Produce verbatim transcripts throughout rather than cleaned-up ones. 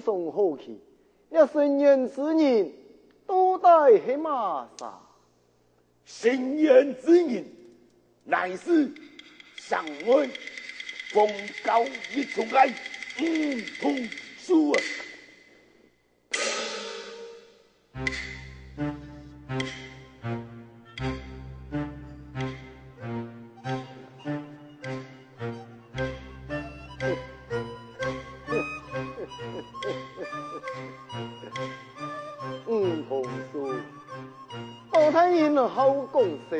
上好奇，這申冤之人到底係麼儕？申冤之人，乃是城外荒郊野叢个梧桐樹啊！ 梧桐樹，包大人好講笑，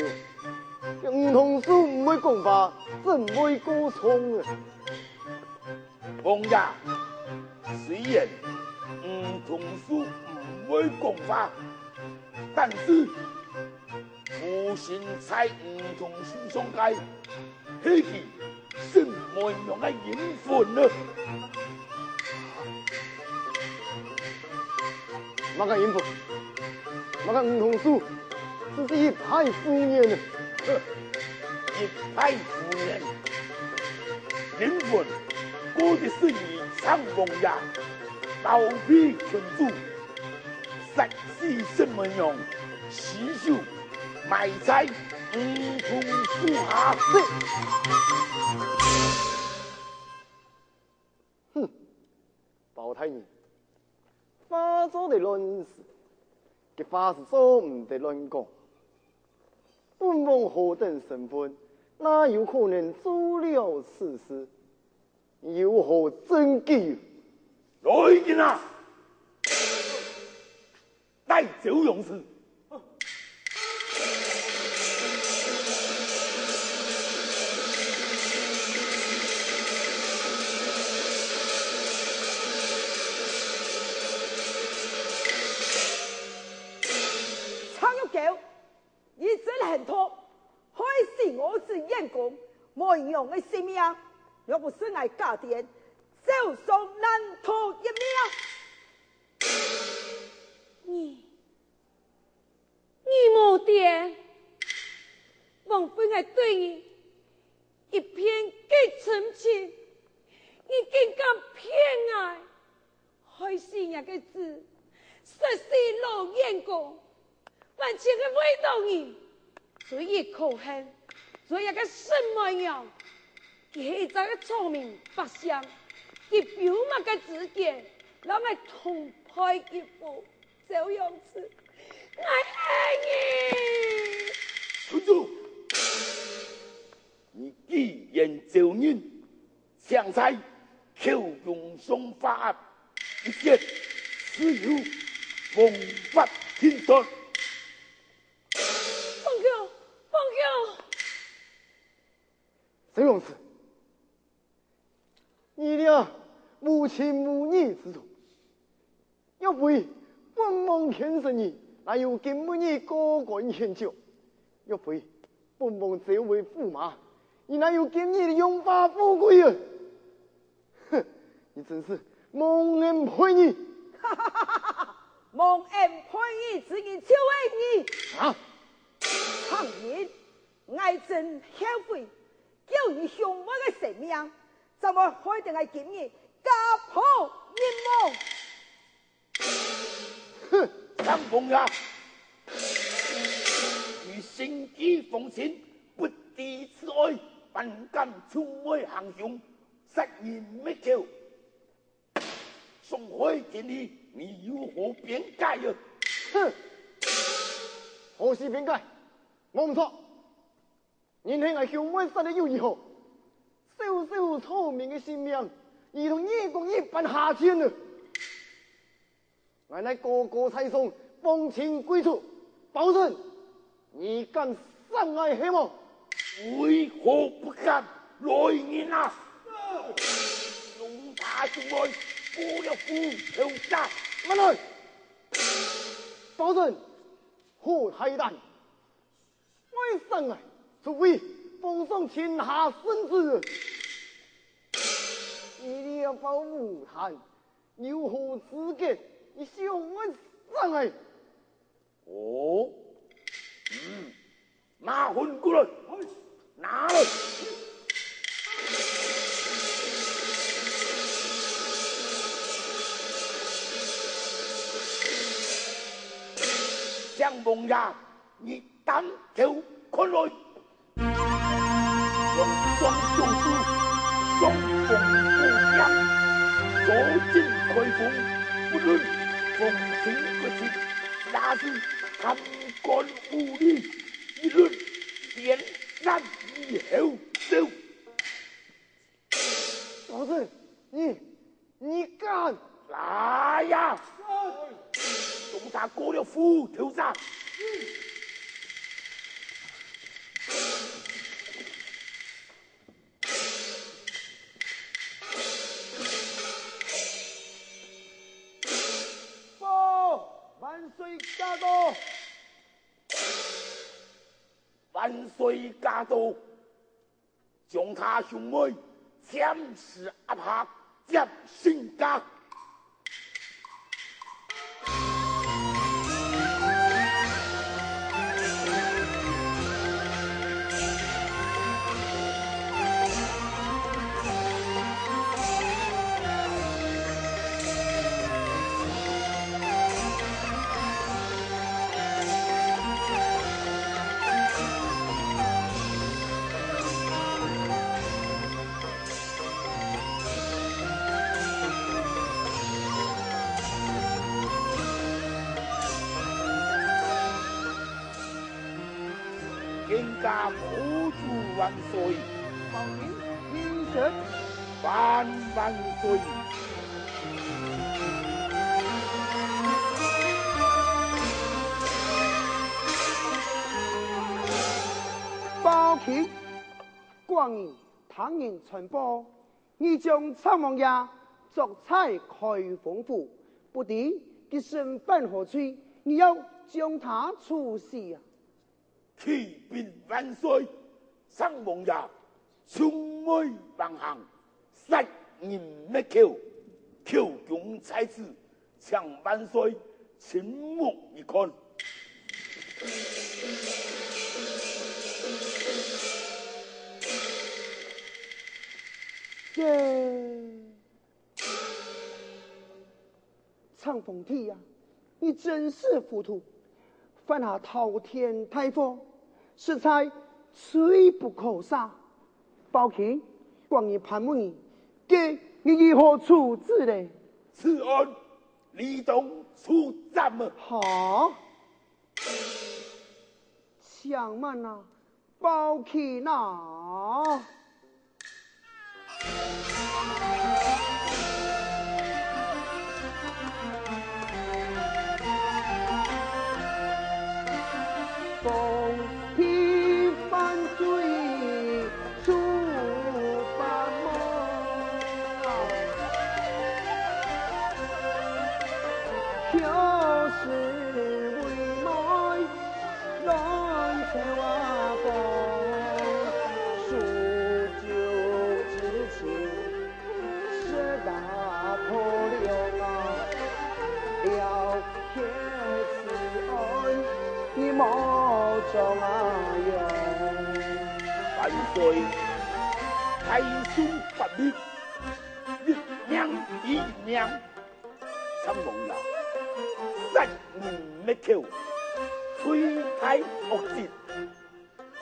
這梧桐樹毋會講話，真毋會過重啊！ 王爺，雖然梧桐樹毋會講話，但是附身在梧桐樹上个，係佢身妹娘个陰魂呢。麼个陰魂？麼个梧桐樹？ 這係一派胡言啊！一派胡言！靈魂，過的是你張王爺，包庇群主，殺死身妹娘，屍首埋在梧桐樹下。哼，包大人，話做得亂使，佢話係做毋得亂講。 本王何等身份，哪有可能做了此事？有何證據？來人啊！帶走楊氏！ 你真狠毒，害死我子燕公，妹娘个性命，若不是𠊎家丁，早上難逃一命。你，你無癲！枉費𠊎對你一片个深情，你竟敢騙𠊎！ 害死若个子，殺死老燕公，完全係為著你。罪亦可恨，做一个沈妹娘，佢係一隻聰明百姓，佢有麼个資格摎𠊎同配一夫？周揚之，𠊎恨你！群主，你既然招認， 請在口供上畫押，一切自有王法定奪。放開，放開！周揚之，你這無情無義之徒， 若非本王譴責你，哪有今晡日高官顯爵？若非本王召回駙馬，你哪有今日榮華富貴啊？哼，你真是忘恩背義！哈哈哈哈哈！忘恩背義之人就係你！啊！賊人，𠊎真後悔，救你兄妹个性命，正會害得𠊎今日家破人亡。 哼，張王爺，你心機荒深，不知慈愛，反敢出賣行凶，殺人滅口，傷害天理，你有何辯解啊？哼，何時辯解？無毋著。 人係𠊎兄妹殺了又如何？小小草民个性命，如同月光一般下賤啊！𠊎乃高高在上，皇親貴族，包拯，你敢殺𠊎係無？為何不敢？來人啊！用他中來，過了虎頭蛇！慢來！包拯，好大膽！ 愛殺𠊎，除非皇上親下聖旨。你這包烏炭，有何資格？你想愛殺𠊎？哦，嗯，拿還過來，拿來。請王爺，你擔頭看來。 王莊將士，雙方火槍，坐鎮開封，不論皇親國戚，那是貪官污吏，一律點斬以後奏。老師，你，你敢？來呀！將他割了褲頭上。 報！萬歲駕到！萬歲駕到！將他兄妹暫時押下，接身駕。 更加保祝萬歲！皇亲平身。万万岁！包卿，寡人聽人傳報， 你將蔡王爺捉在開封府，不知佢身犯何罪，你要將他處死啊！啟稟萬歲，蔡王爺，窮害橫行，殺人滅口，口供在此， 請萬歲親目一看。这，蔡皇帝呀，你真是糊涂，犯下滔天大禍，实在罪不可赦。包卿，寡人盘问你，这你如何处置呢？此案 理当处斩啊！哈？且慢啊，包卿啊！万岁！太宗发命，一命抵一命。蔡王爷，杀人灭口，罪大恶极。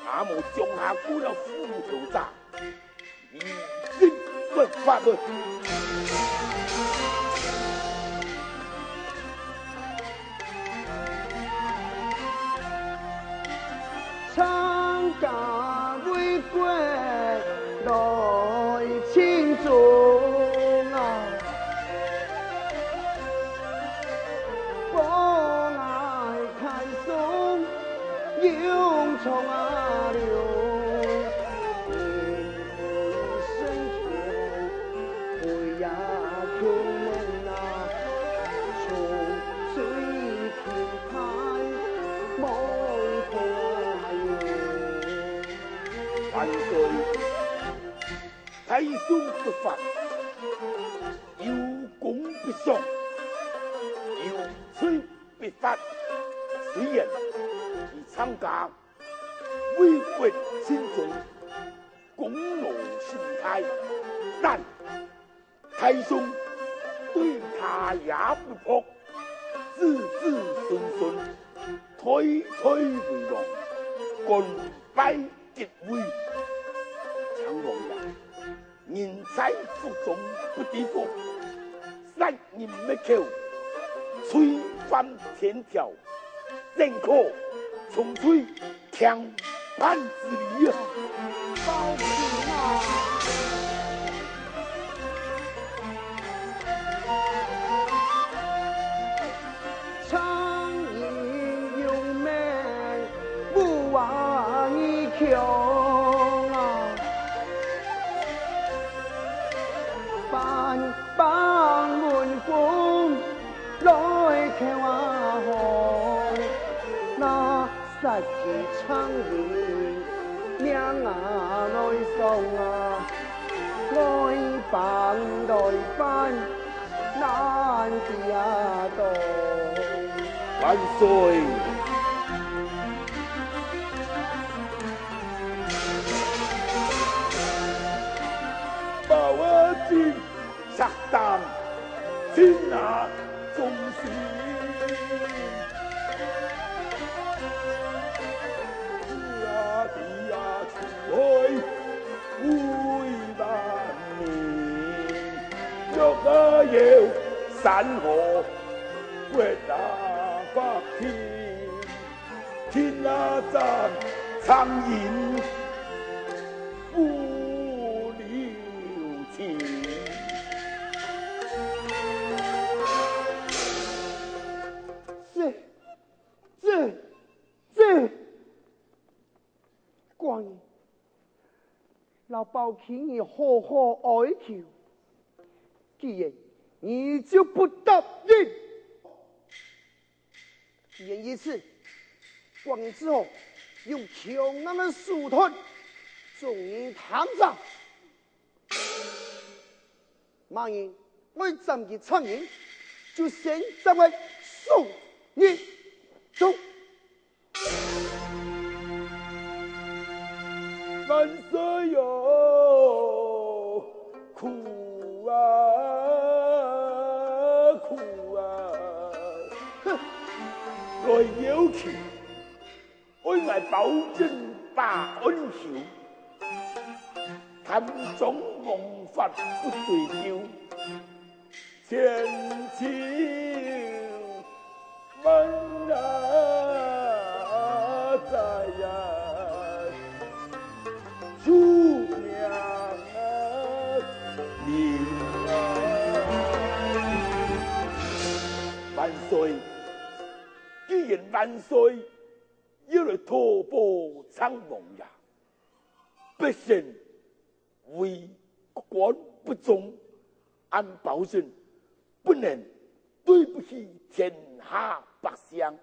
阿母将下割了斧头者，一定不法的。万岁！太宗不法，有功必赏，有罪必罚。虽然佢蔡家为国尽忠， 功劳甚大，但太宗对他也不薄，子子孙孙代代為王，官拜爵位。稱王爺，人在福中不知福，殺人滅口，罪犯千條，正可重罪 天辦之理啊！包公啊！常言有名，武華義強啊！班班文风， 來口啊吼，那殺雞場人命啊來爽啊，來辦來辦，難的啊多。萬岁！包啊进 杀当擒拿众生。呀地呀出海为万民，若有山河，国大法庭。 天下战苍蝇不留情。这，这，这，官人，老包卿你好好哀求，既然你就不答应， 既然如此，官人只好用强硬个手段，众人听着。么人爱斩佢杀人，就先斩个手一中。 万岁哟，苦啊，苦啊！哼，来要求，爱𠊎包拯把恩仇，贪赃枉法不追究， 千秋万代呀，主命啊！万岁！既然万岁要来讨保称王爷，百姓 为国干不忠，俺包拯不能对不起天下百姓，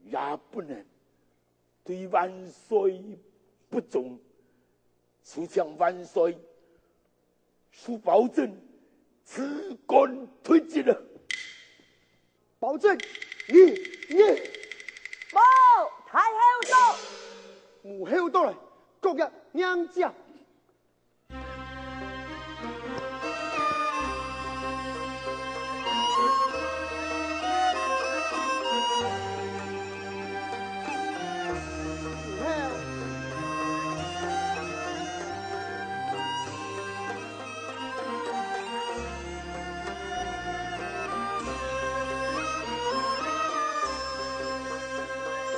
也不能对万岁不忠。就请万岁 恕包拯辞官退职了。包拯，你，你，报，太后到。母后到了，各人迎接。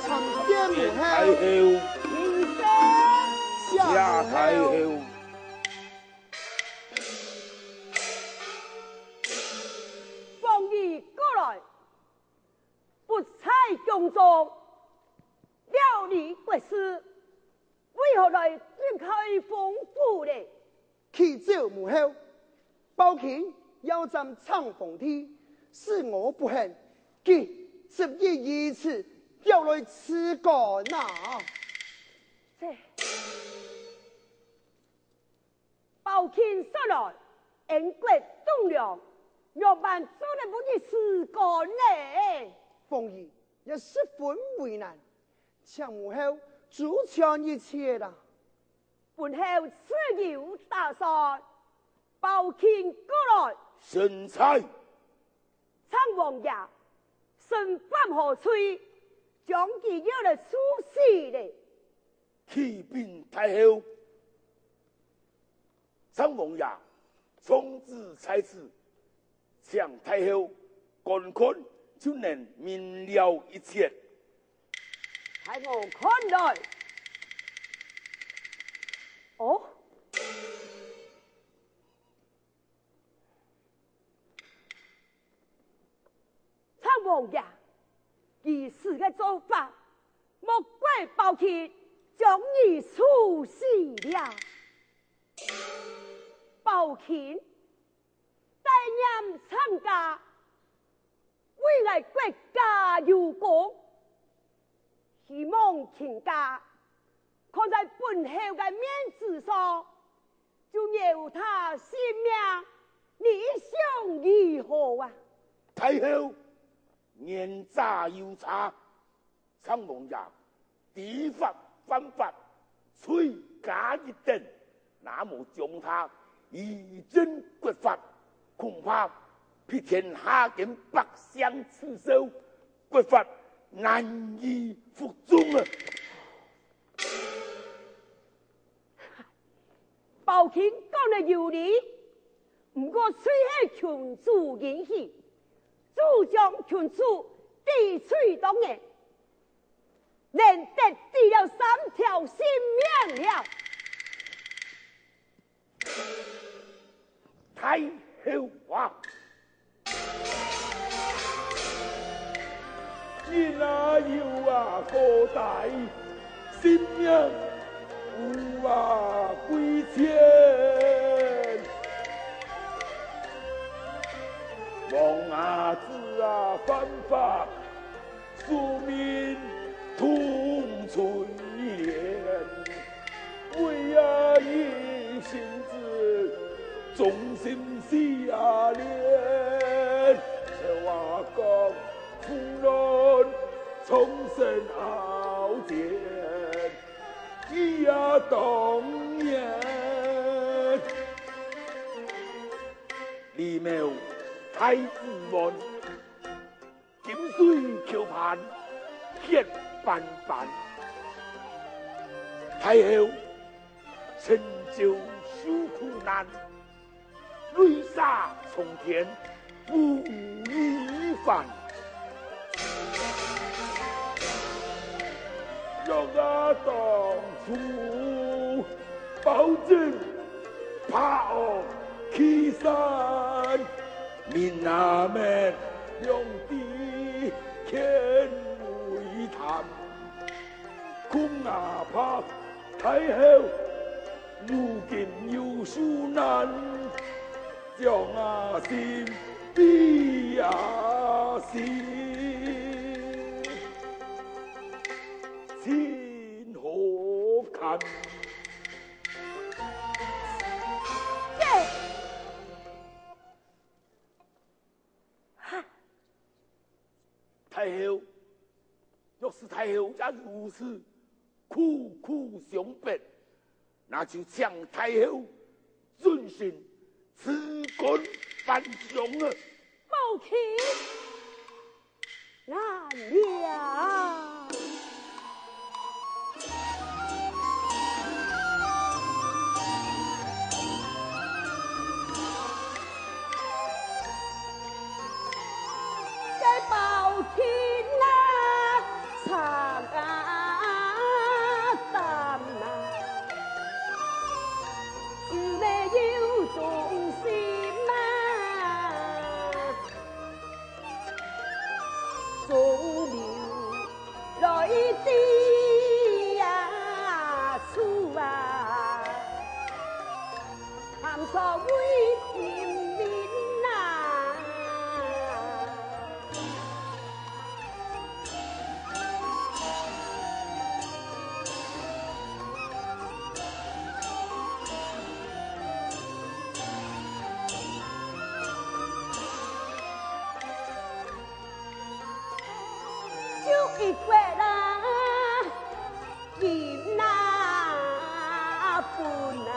参见母后。太后。谢太后。凤仪过来。 不在宫中，料理国事，为何来离开凤府呢？启奏母后，包卿要斩称皇帝，是我不肯，佢执意如此，要来辞官呐。这 包卿说来，燕国忠良，仰般做得分你辞官呢？凤仪也十分为难，请母后周全一切啦。本后自有打算。包卿过来。臣在。 称王爷，身犯何罪？將佢要來處死咧。啟禀太后，鄭王爺，狀紙在此，請太后觀看，就能明了一切。待我看來。哦， 鄭王爺，如此个做法，莫怪包卿將你處死了。包卿帶念參加，為𠊎國家有功，希望卿家看在本侯个面子上， 就饒他性命，你想如何啊？太后，言者有差，鄭王爺知法犯法，罪加一等，若無將他以正國法，恐怕被天下間百姓恥笑，國法難以服眾啊！ 包卿講得有理，毋過罪係群主引起，主將群主抵罪當嚴，連得抵了三條性命了。 太后啊！人啊有啊好歹，性命有啊貴賤。王啊子啊犯法， 庶民痛垂憐，為啊一姓子，忠心死啊連。愁啊講風亂，蒼生傲賤，義啊當然。李某太子王， 金水裘盤，血斑斑。太后，陳州受苦難，淚灑長天無以還。若啊當初，包拯 拍岳欺山，民啊滅兩地，譴為貪。空啊白太后，如今又受難，將啊心悲啊心，真可堪。 太后，若是太后也如此苦苦相逼，那就請太后准臣辭官返鄉啊！包卿！ 難了。該包卿啊，慘啊，慘啊，有沒有忠心啊？ 忠良來抵呀，主啊，喊所謂人民啊！ 就一國啦，金啦本啦，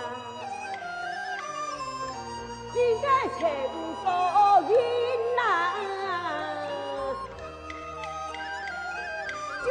應該全部都贏啦。就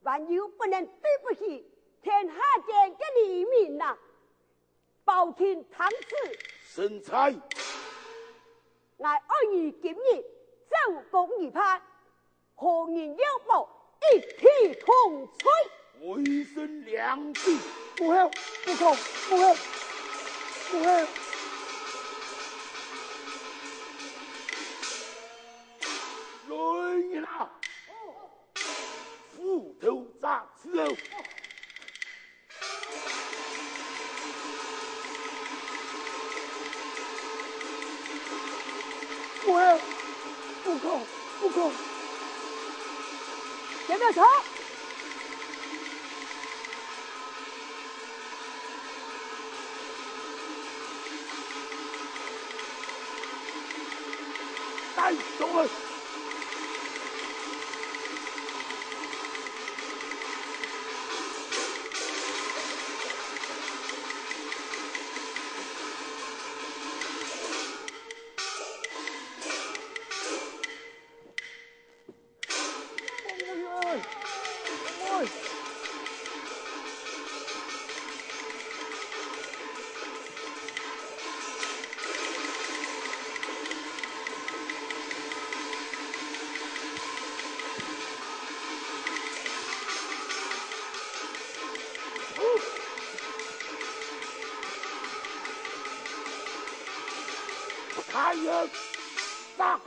還有不能對不起天下間个黎民啊！包廷聽旨，臣在。𠊎愛你今日招供預判，何人妖魔，一體同罪。微臣領旨。不好，不可，不好，不好。来人啊！斧头铡子哦！不好，不可，不可！前面走！ 带走了。大人，杀！